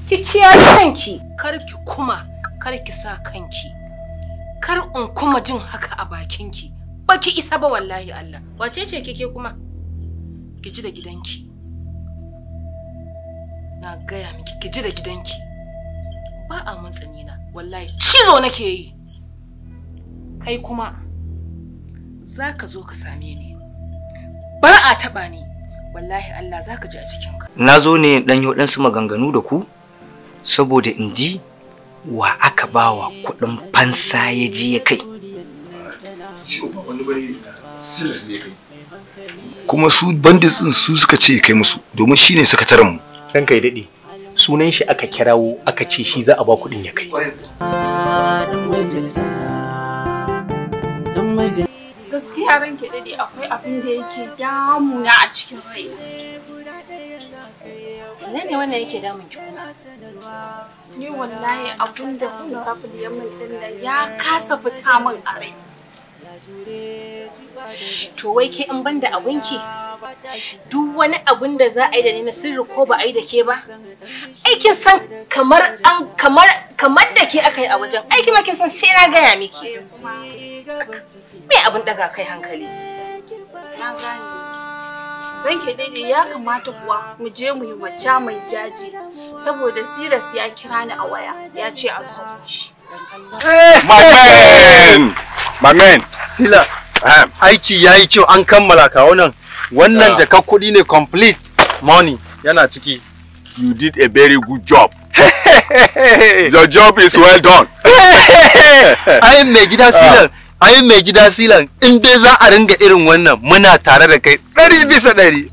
Ki kiyaye kanki, kar ki kuma, kar ki sa kanki. Kar in kuma jin haka a bakinki. Baki isa ba wallahi Allah. Wace ce kike kuma? Ki ji da gidanki. Na gaya miki ki ji da gidanki. Ba a matsani na, wallahi cizo nake yi. Kai kuma za ka zo ka same ni. Ba a taɓa ni. Wallahi Allah za ka ji a cikinka. Na zo ne dan yi waɗansu maganganu da ku saboda in ji wa aka bawa kuɗin fansa ya ji ya kai. Ciwo ba wani bane, serious ne kai. Kuma su bandits din su suka ce kai musu domin shine sakataren mu. Ranka ya daɗe. Sunan shi aka kirawo aka ce shi za a ba kuɗin ya kai. Gaskiya ranke daɗe akwai abin da yake damuna a cikin raina. Menene wannan yake damun ki kuma? Ni wallahi abin da Honorable ya min din nan ya kasa fita min a rai. To wai ke in banda abinki duk wani abun da za a yi da ni na sirri ko ba a yi da ke ba? Aikin san kamar an kamar kamar da ke aka yi a wajen. Aiki ma kin san sai na gaya miki. Me abun daga kai hankali? Na gane. Ranke daidai ya kamata kuwa mu je mu yi wacce mai jaji saboda Siras ya kira ni a waya ya ce a zo shi. My man! My man! Sila, aiki ya yi kyau an kammala kawo nan. Wannan jakar kuɗi ne complete money yana ciki. You did a very good job. Your job is well done. Ai mai gida Silan, ai mai gida Silan, in dai za a ringa irin wannan muna tare da kai 100%.